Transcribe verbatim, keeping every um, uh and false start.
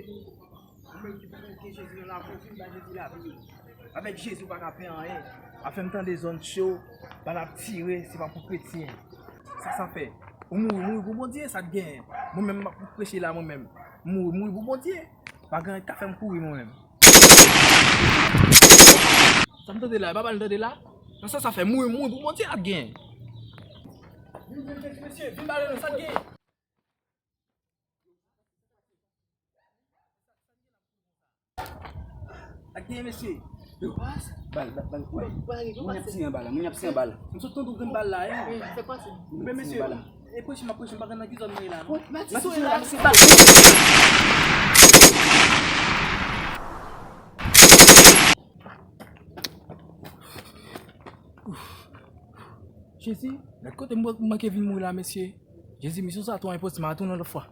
Ou menm ki pa konn gen Jezi nan lavi w, vin bay Jezi lavi w. Avèk Jezi, ou pa ka pè anyen. Afè m tande zòn cho, bal ap tire, se pa pou kretyen. Sa sa fè? Ou mouri, mouri pou Bondye, sa t genyen? Mwen menm, m ap preche la, mwen menm. M mouri, mouri pou Bondye. Pa gen anyen k ka fè m kouri, mwen menm. Sa m tande la, e pa bal m tande la? Nan sa sa fè, mouri, mouri pou Bondye, sa t genyen? Vin, vin, vin, mesye, vin bale nou, sa t genyen? Ak gen mesye. Yo, bal, bal, bal, wè. Moun ap tire anba la, moun ap tire anba la. M sot tande yon grenn bal la, hein. Wi, se kwa se? Men mesye, e preche m ap preche, m pa konn nan ki zòn mwen ye la, non. Matiso ye la, mesye, bal. Jezi, gad kote m manke vin mouri la, mesye. Jezi, misyon sa twò enposib, m a tounen yon lòt fwa.